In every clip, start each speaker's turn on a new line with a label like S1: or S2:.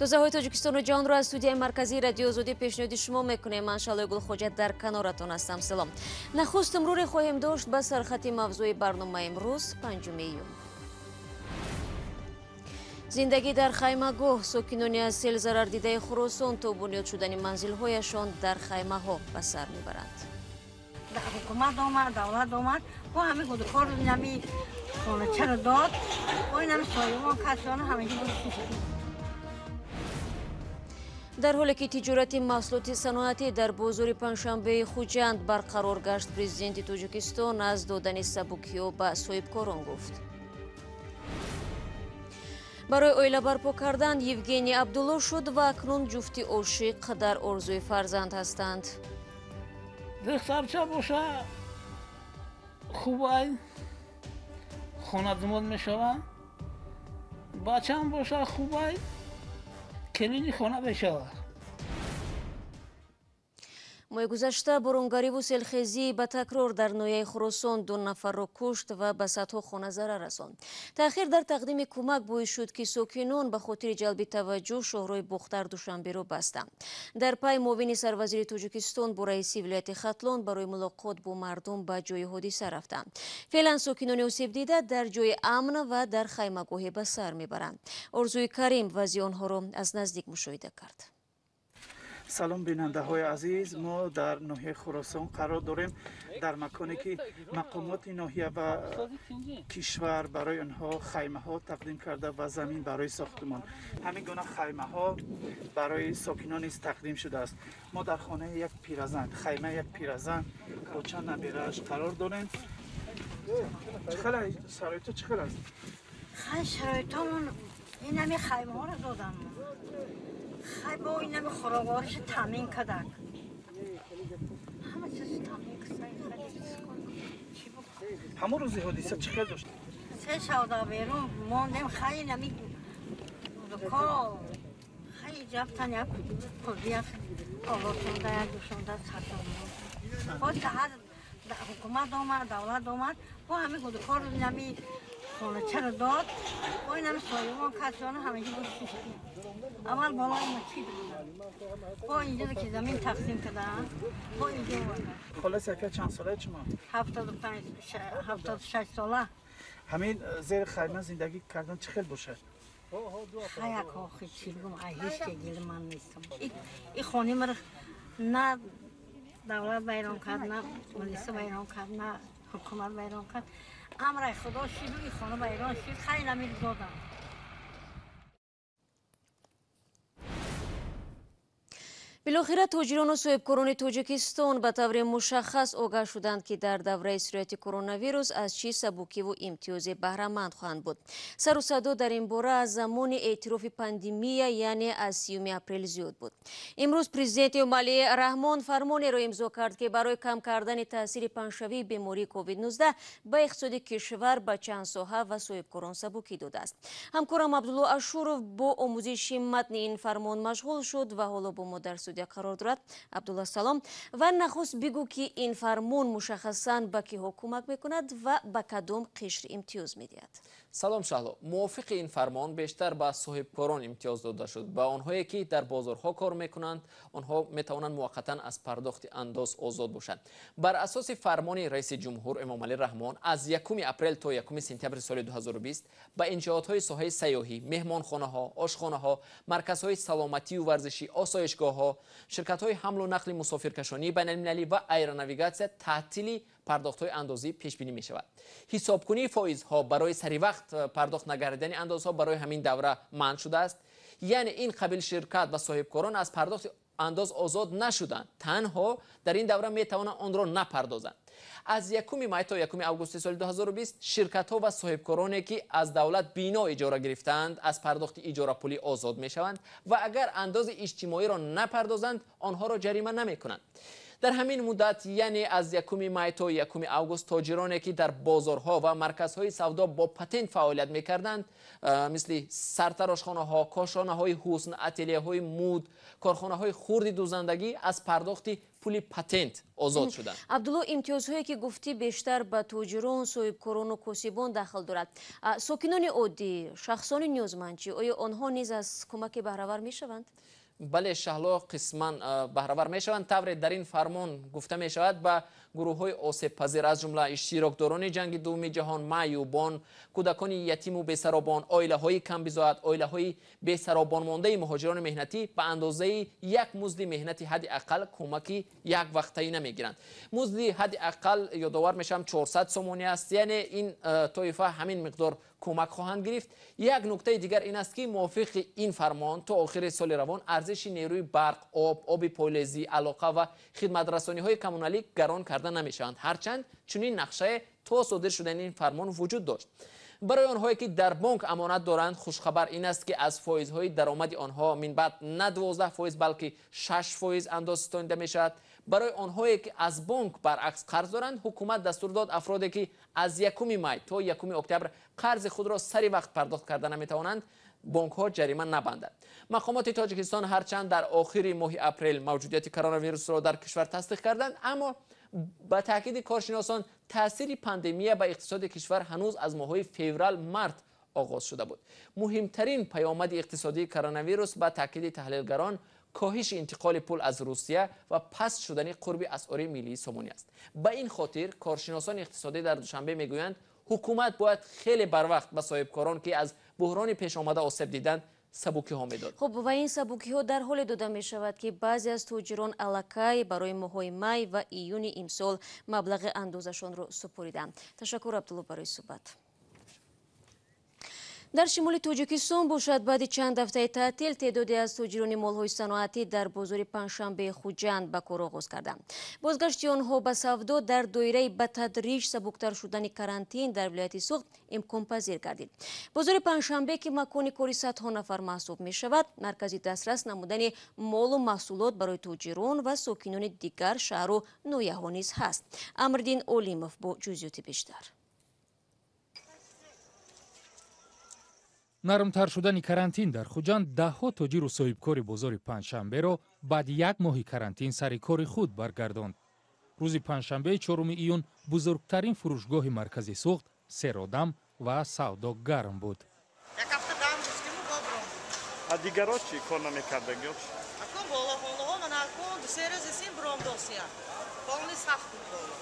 S1: Тозаҳои Тоҷикистону ҷаҳонро аз студияи марказии Радиои Озодӣ пешниҳоди шумо мекунем. Ман Шалои Гулхоҷа дар каноратон ҳастам. Салом. Нахуст муруре хоҳем дошт ба сархати мавзӯи барномаи имрӯз, 5 июн. Зиндагӣ дар хаймагоҳ. Сокинони аз сел зарардидаи Хуросон то бунёд шудани манзилҳояшон дар хаймаҳо ба сар мебаранд.
S2: Ҳукумат омад, давлат омад, бо ҳамин гудкор инами хоначаро дод, бо инами соҳибон касону ҳамагӣ буд.
S1: Дар ҳоле ки тиҷорати маҳсулоти саноатӣ дар бозори панҷшанбеи Хуҷанд барқарор гашт, президенти Тоҷикистон аз додани сабукиҳо ба соҳибкорон гуфт. Барои оила барпо кардан Евгений Абдулло шуд ва акнун ҷуфти ошиқ дар орзуи фарзанд ҳастанд.
S3: Духтарча боша хубай, хонадумод мешавад, бачаам боша хубай, келини хона мешавад.
S1: Моҳи гузашта боронгариву селхезӣ ба такрор дар ноҳияи Хуросон 2 нафарро кушт ва ба садҳо хона зарар расонд. Таъхир дар тақдими кӯмак боис шуд, ки сокинон ба хотири ҷалби таваҷҷӯҳ шоҳрои Бохтар Душанберо бастанд. Дар пай муовини сарвазири Тоҷикистон бо раиси вилояти Хатлон барои мулоқот бо мардум ба ҷои ҳодиса рафтанд. Феълан сокинони осебдида дар ҷои амн ва дар хаймагоҳе ба сар мебаранд. Орзуи Карим вазъи онҳоро аз наздик мушоҳида кард.
S4: Салом бинандаҳои азиз, мо дар ноҳияи Хуросон қарор дорем, дар маконе ки мақомоти ноҳия ва кишвар барои онҳо хаймаҳо тақдим карда ва замин барои сохтумон. Ҳамин гуна хаймаҳо барои сокинон низ тақдим шудааст. Мо дар хонаи як пиразан, хаймаи як пиразан бо чанд набирааш қарор дорем. Шароито чӣ хел аст?
S2: Хай, шароитомон ин ҳами хаймаҳоро додам. Хай, бо инами хӯроквориша таъмин кардак. Ҳама чиз таъмин кардак.
S4: Ҳамон рӯзи ҳодиса чӣ хел дошт?
S2: Се шавда берун мондем. Хай, инами ко хай ҷафтан як қурбият олосонда, як душонда сартон. Боз саҳар ҳукумат омад, давлат омад, бо ҳамин гудкор инами хоначаро дод, бо инами соҳибон касону ҳамагӣ буд. Аввал болои масҷид буданд, бо инҷо ки замин тақсим карданд, бо инҷо оварданд.
S4: Хола Сафия чанд солаед шумо?
S2: 75, 76 сола.
S4: Ҳамин зери хайма зиндагӣ кардан чӣ хел бошад?
S2: Хаяк охи чӣ бигӯм, ай ҳеҷ ке гили ман нестам. И хони маро на давлат вайрон кард, на милиса вайрон кард, на ҳукумат вайрон кард. Амраи Худо шиду и хона вайрон шид, хай намир додам.
S1: Билохира тоҷирону соҳибкорони Тоҷикистон ба таври мушаххас огаҳ шуданд, ки дар давраи сирояти коронавирус аз чӣ сабукиву имтиёзе баҳраманд хоҳанд буд. Сару садо дар ин бора аз замони эътирофи пандемия, яъне аз 30 апрел зиёд буд. Имрӯз президенти Эмомалӣ Раҳмон фармонеро имзо кард, ки барои кам кардани таъсири паҳншавии бемории COVID-19 ба иқтисоди кишвар, ба чанд соҳа ва соҳибкорон сабукӣ додааст. Ҳамкорам Абдулло Ашуров бо омӯзиши матни ин фармон машғул шуд ва ҳоло бо мо дар студия қарор дорад. Абдулла, салом. Ва нахуст бигӯ, ки ин фармон мушаххасан ба киҳо кӯмак мекунад ва ба кадом қишр имтиёз медиҳад?
S5: Салом Шаҳло. Мувофиқи ин фармон бештар ба соҳибкорон имтиёз дода шуд. Ба онҳое ки дар бозорҳо кор мекунанд, онҳо метавонанд муваққатан аз пардохти андоз озод бошанд. Бар асоси фармони раиси ҷумҳур Эмомалӣ Раҳмон аз 1 апрел то 1 сентябри соли 2020 ба иншоотҳои соҳаи сайёҳӣ, меҳмонхонаҳо, ошхонаҳо, марказҳои саломатию варзишӣ, осоишгоҳҳо, ширкатҳои ҳамлу нақли мусофиркашонии байналмилалӣ ва аэронавигатсия таътили пардохтҳои андозӣ пешбинӣ мешавад. Ҳисобкунии фоизҳо барои саривақт пардохт нагардидани андозҳо барои ҳамин давра манъ шудааст. Яъне ин қабил ширкат ва соҳибкорон аз пардохти андоз озод нашуданд, танҳо дар ин давра метавонанд онро напардозанд. Аз 1 май то 1 августи соли 2020 ширкатҳо ва соҳибкороне ки аз давлат бино иҷора гирифтаанд, аз пардохти иҷорапулӣ озод мешаванд ва агар андози иҷтимоиро напардозанд, онҳоро ҷарима намекунанд. Дар ҳамин муддат, яъне аз 1 май то 1 август, тоҷироне ки дар бозорҳо ва марказҳои савдо бо патент фаъолият мекарданд, мисли сартарошхонаҳо, кошонаҳои ҳусн, ателияҳои муд, корхонаҳои хурди дӯзандагӣ аз пардохти пули патент озод шуданд.
S1: Абдулло, имтиёзҳое ки гуфтӣ бештар ба тоҷирон, соҳибкорону косибон дахл дорад. Сокинони оддӣ, шахсони ниёзманд чӣ? Оё онҳо низ аз кӯмаке баҳравар мешаванд?
S5: Бале, Шаҳло, қисман баҳравар мешаванд. Тавре дар ин фармон гуфта мешавад, ба гурӯҳҳои осебпазир, аз ҷумла иштирокдорони ҷанги дуввуми ҷаҳон, маъюбон, кӯдакони ятиму бесаробон, оилаҳои камбизоат, оилаҳои бесаробонмондаи муҳоҷирони меҳнатӣ ба андозаи як музди меҳнати ҳадди ақал кӯмаки яквақтаӣ намегиранд. Музди ҳадди ақал, ёдовар мешавам, 400 сомонӣ аст, яъне ин тоифа ҳамин миқдор кӯмак хоҳанд гирифт. Як нуктаи дигар ин аст, ки мувофиқи ин фармон то охири соли равон арзиши нерӯи барқ, об, оби полезӣ, алоқа ва хидматрасониҳои коммуналӣ гарон карда намешаванд, ҳарчанд чунин нақшае то содир шудани ин фармон вуҷуд дошт. Барои онҳое ки дар бонк амонат доранд, хушхабар ин аст, ки аз фоизҳои даромади онҳо минбаъд на 12%, балки 6% андоз ситонида мешавад. Барои онҳое ки аз бонк баръакс қарз доранд, ҳукумат дастур дод афроде ки аз 1 май то 1 октябр қарзи худро сари вақт пардохт карда наметавонанд, бонкҳо ҷарима набандад. Мақомоти Тоҷикистон ҳарчанд дар охири моҳи апрел мавҷудияти коронавирусро дар кишвар тасдиқ карданд, аммо ба таъкиди коршиносон таъсири пандемия ба иқтисоди кишвар ҳанӯз аз моҳҳои феврал-март оғоз шуда буд. Муҳимтарин паёмади иқтисодии коронавирус ба таъкиди таҳлилгарон коҳиши интиқоли пул аз Русия ва паст шудани қурби асъори миллии сомонӣ аст. Ба ин хотир коршиносони иқтисодӣ дар Душанбе мегӯянд, ҳукумат бояд хеле барвақт ба соҳибкорон, ки аз буҳрони пешомада осеб диданд, сабукиҳо медод.
S1: Хуб, ва ин сабукиҳо дар ҳоле дода мешавад, ки баъзе аз тоҷирон аллакай барои моҳҳои май ва июни имсол маблағи андозашонро супориданд. Ташаккур, Абдулло, барои суҳбат. Дар шимоли Тоҷикистон бошад, баъди чанд ҳафтаи таътил теъдоде аз тоҷирони молҳои саноатӣ дар бозори Панҷшанбеи Хуҷанд ба кор оғоз карданд. Бозгашти онҳо ба савдо дар доираи ба тадриҷ сабуктар шудани карантин дар вилояти Суғд имконпазир гардид. Бозори Панҷшанбе, ки макони кори садҳо нафар маҳсуб мешавад, маркази дастрас намудани молу маҳсулот барои тоҷирон ва сокинони дигар шаҳру ноҳияҳо низ ҳаст. Амриддин Олимов бо ҷузъиёти бештар.
S6: Нармтар шудани карантин дар Хуҷанд даҳҳо тоҷиру соҳибкори бозори Панҷшанберо баъди як моҳи карантин сари кори худ баргардонд. Рӯзи панҷшанбеи 4 июн бузургтарин фурӯшгоҳи маркази Суғд серодам ва савдо гарм буд.
S7: Як ҳафта дам гуфтиму бобром.
S8: А дигаро чӣ кор намекардагиё?
S7: Акун болохонаҳо ман акун ду-се рӯз эсин бром досия. Полни сахт буд боло.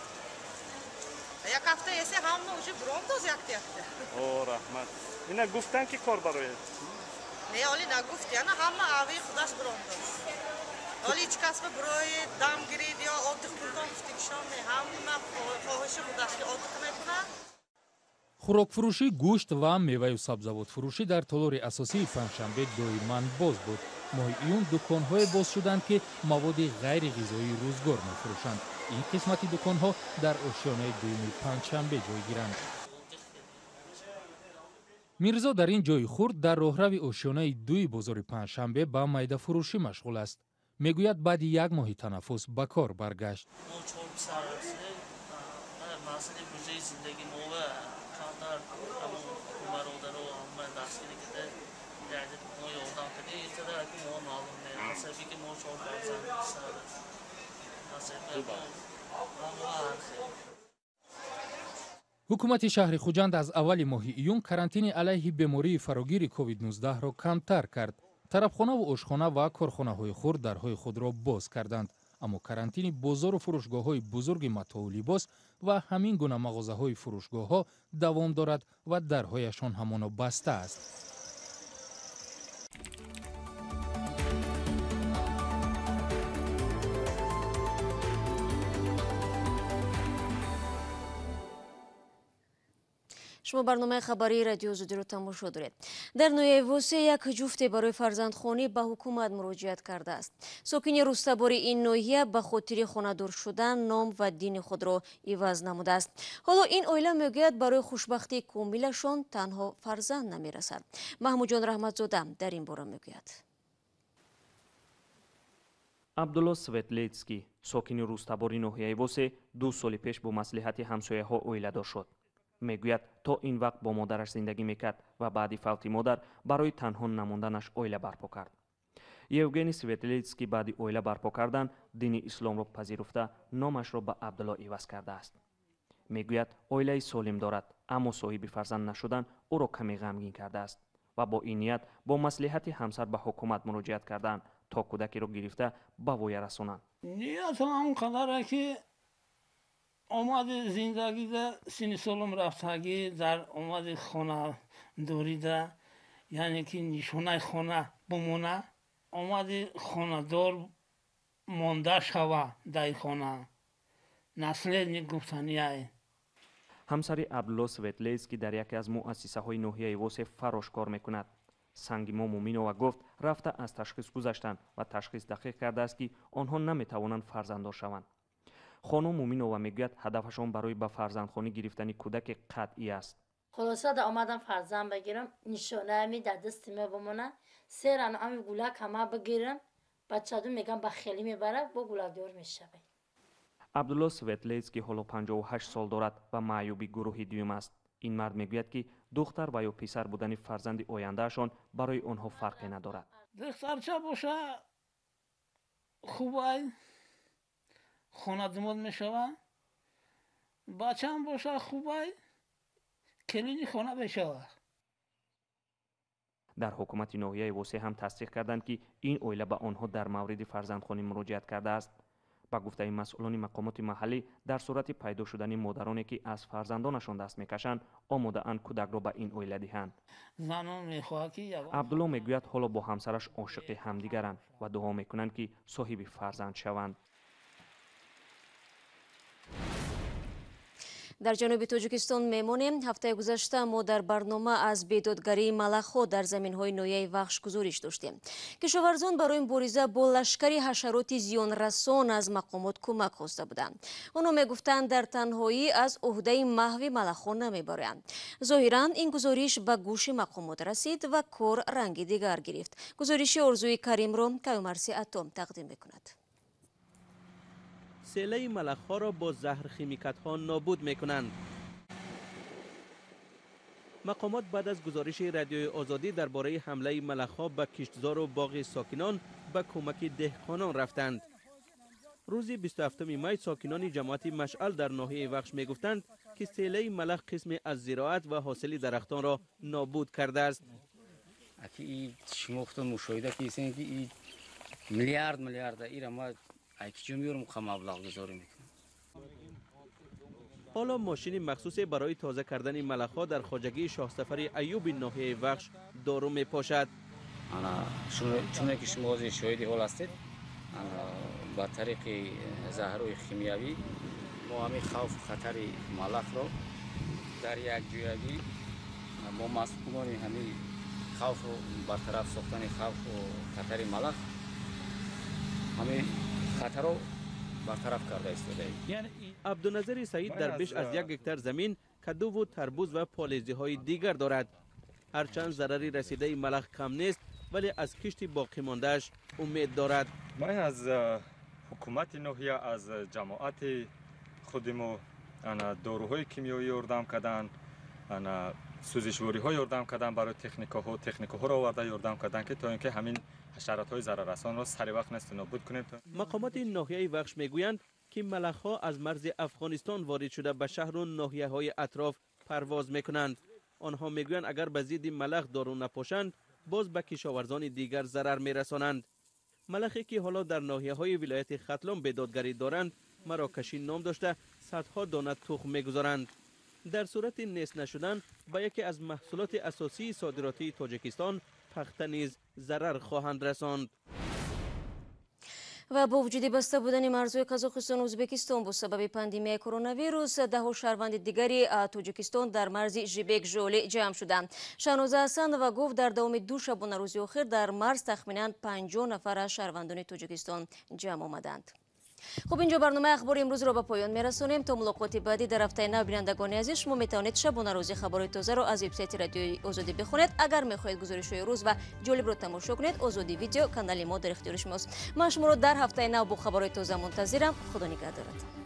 S7: Як ҳафта эсе ҳама уже бром доз якта якта.
S8: О, раҳмат. Ина гуфтан ки кор барояд?
S7: Не, оли нагуфт, яна ҳама ави худаш бром доз. Оли ҳеҷ кас ба барои дам гирид ё отдих кунтон гуфтигишон не, ҳама хоҳиши худаш ки отдих мекунад.
S6: Хӯрокфурӯшӣ, гӯшт ва меваю сабзавотфурӯшӣ дар толори асосии Панҷшанбе доиман боз буд. Моҳи июн дуконҳое боз шуданд, ки маводи ғайриғизоии рӯзгор мефурӯшанд. Ин қисмати дуконҳо дар ошёнаи дуюми Панҷшанбе ҷойгиранд. Мирзо дар ин ҷои хурд дар роҳрави ошёнаи дуи бозори Панҷшанбе ба майдафурӯшӣ машғул аст. Мегӯяд, баъди як моҳи танаффус ба кор баргашт.
S9: Мо чор писар ҳастем. Масъалаи буҷаи зиндагӣ мо камтар ҳамон бародаро ҳама дастгирӣ карда, мо ёрдам кардем. Ин қадар ки мо маълум не. Асабе ки мо чор фарзанд писар аст. Асабе мо ҳар хел.
S6: Ҳукумати шаҳри Хуҷанд аз аввали моҳи июн карантини алайҳи бемории фарогири COVID-19-ро камтар кард. Тарабхонаву ошхона ва корхонаҳои хурд дарҳои худро боз карданд. Аммо карантини бозору фурӯшгоҳҳои бузурги матоу либос ва ҳамин гуна мағозаҳои фурӯшгоҳҳо давом дорад ва дарҳояшон ҳамоно баста аст.
S1: Шумо барномаи хабарии Радио Озодиро тамошо доред. Дар ноҳияи Восе як ҷуфте барои фарзандхонӣ ба ҳукумат муроҷиат кардааст. Сокини рустабори ин ноҳия ба хотири хонадор шудан ном ва дини худро иваз намудааст. Ҳоло ин оила мегӯяд, барои хушбахтии комилашон танҳо фарзанд намерасад. Маҳмудҷон Раҳматзода дар ин бора мегӯяд.
S10: Абдулло Светлецкий, сокини рӯзтабори ноҳияи Восе, 2 соли пеш бо маслиҳати ҳамсояҳо оиладор шуд. Мегӯяд, то ин вақт бо модараш зиндагӣ мекард ва баъди фавти модар барои танҳо намонданаш оила барпо кард. Евгений Светлецкий баъди оила барпо кардан дини исломро пазируфта, номашро ба Абдулло иваз кардааст. Мегӯяд, оилаи солим дорад, аммо соҳиби фарзанд нашудан ӯро каме ғамгин кардааст ва бо ин ният бо маслиҳати ҳамсар ба ҳукумат муроҷиат карданд, то кӯдакеро гирифта ба воя расонанд.
S3: Ниятам он қадаре ки омади зиндагида синни солум рафтагӣ, дар омади хонадорида, яъне ки нишонаи хона бимона, омади хонадор монда шава дар хона, наследник гуфтанияй.
S10: Ҳамсари Абдулло Светлецкий дар яке аз муассисаҳои ноҳияи Восе фарош кор мекунад. Сангимо Муминова гуфт, рафта аз ташхис гузаштанд ва ташхис дақиқ кардааст, ки онҳо наметавонанд фарзанддор шаванд. Хонум Муминова мегӯяд, ҳадафашон барои ба фарзандхонӣ гирифтани кӯдаке қатъӣ аст.
S11: Хулоса да омадам фарзанд бигирам, нишонаами дар дасти ма бимона, серан ами гулак ҳама бигирам, бачаду мегам ба хелӣ мебарад, бо гулакдор мешавад.
S10: Абдулло Светлецкий ҳоло 58 сол дорад ва маъюби гурӯҳи дуюм аст. Ин мард мегӯяд, ки духтар ва ё писар будани фарзанди ояндаашон барои онҳо фарқе надорад.
S3: Духтарча боша хубай, хонадумод мешава, бачаам боша хубай, келини хона мешава.
S10: Дар ҳукумати ноҳияи Восе ҳам тасдиқ карданд, ки ин оила ба онҳо дар мавриди фарзандхонӣ муроҷиат кардааст. Ба гуфтаи масъулони мақомоти маҳаллӣ, дар сурати пайдо шудани модароне, ки аз фарзандонашон даст мекашанд, омодаанд кӯдакро ба ин оила диҳанд. Абдулло мегӯяд, ҳоло бо ҳамсараш ошиқи ҳамдигаранд ва дуо мекунанд, ки соҳиби фарзанд шаванд.
S1: Дар ҷануби Тоҷикистон мемонем. Ҳафтаи гузашта мо дар барнома аз бедодгарии малахҳо дар заминҳои ноҳияи Вахш гузориш доштем. Кишоварзон барои мубориза бо лашкари ҳашароти зиёнрасон аз мақомот кӯмак хоста буданд. Онҳо мегуфтанд, дар танҳоӣ аз уҳдаи маҳви малахҳо намебароянд. Зоҳиран ин гузориш ба гӯши мақомот расид ва кор ранги дигар гирифт. Гузориши Орзуи Каримро Каюмарси Атом тақдим мекунад.
S10: селаи малахҳоро бо заҳрхимикатҳо нобуд мекунанд. Мақомот баъд аз гузориши радиои Озодӣ дар бораи ҳамлаи малахҳо ба киштзору боғи сокинон ба кӯмаки деҳқонон рафтанд. Рӯзи 27 май сокинони ҷамоати Машъал дар ноҳияи Вахш мегуфтанд, ки селаи малах қисме аз зироат ва ҳосили дарахтонро нобуд кардааст.
S12: Шумо худтон мушоҳида кардед, ки миллиард миллиарда ира ма айкиҷо меёрам, маблағгузорӣ мекунам.
S10: Ҳоло мошини махсусе барои тоза кардани малахҳо дар хоҷагии Шоҳсафари Аюби ноҳияи Вахш дору мепошад.
S12: Чуне ки шумо ҳозир шоҳиди ҳол ҳастед, ба тариқи заҳрҳои химиявӣ мо ҳамин хавфу хатари малахро дар якҷоягӣ бо масъулони ҳамин хавфу бартараф сохтани хавфу хатари малах ҳамин хатарро бартараф карда истодаем.
S10: Абдуназари Саид дар беш аз 1 гектар замин кадуву тарбуз ва полезиҳои дигар дорад. Ҳарчанд зарари расидаи малах кам нест, вале аз кишти боқимондааш умед дорад.
S8: Ман аз ҳукумати ноҳия, аз ҷамоати худи мо доруҳои кимиёӣ ёрдам карданд, сӯзишвориҳо ёрдам карданд барои техникаҳо, техникаҳоро оварда ёрдам карданд, ки то ин ки ҳамин ҳашаротҳои зараррасонро сари вақт нест нобуд кунем.
S10: Мақомоти ноҳияи Вахш мегӯянд, ки малахҳо аз марзи Афғонистон ворид шуда ба шаҳру ноҳияҳои атроф парвоз мекунанд. Онҳо мегӯянд, агар ба зидди малах дору напошанд, боз ба кишоварзони дигар зарар мерасонанд. Малахе ки ҳоло дар ноҳияҳои вилояти Хатлон бедодгарӣ доранд, марокашӣ ном дошта, садҳо дона тухм мегузоранд. Дар сурати нест нашудан ба яке аз маҳсулоти асосии содиротии Тоҷикистон пахта низ зарар хоҳанд расонд.
S1: Ва бо вуҷуди баста будани марзҳои Қазоқистону Ӯзбекистон бо сабаби пандемияи коронавирус, даҳо шаҳрванди дигари Тоҷикистон дар марзи Жибек Жолӣ ҷамъ шуданд. Шаҳноза Ҳасанова гуфт, дар давоми 2 шабонарӯзи охир дар марз тахминан 50 нафар аз шаҳрвандони Тоҷикистон ҷамъ омаданд. Хуб, инҷо барномаи ахбори имрӯзро ба поён мерасонем. То мулоқоти баъдӣ дар ҳафтаи нав, бинандагони азиз, шумо метавонед шабонарӯзӣ хабарҳои тозаро аз вебсайти Радиои Озодӣ бихонед. Агар мехоҳед гузоришҳои рӯз ва ҷолибро тамошо кунед, Озодӣ видео канали мо дар ихтиёри шумост. Ман шуморо дар ҳафтаи нав бо хабарҳои тоза мунтазирам. Худо нигаҳдорад.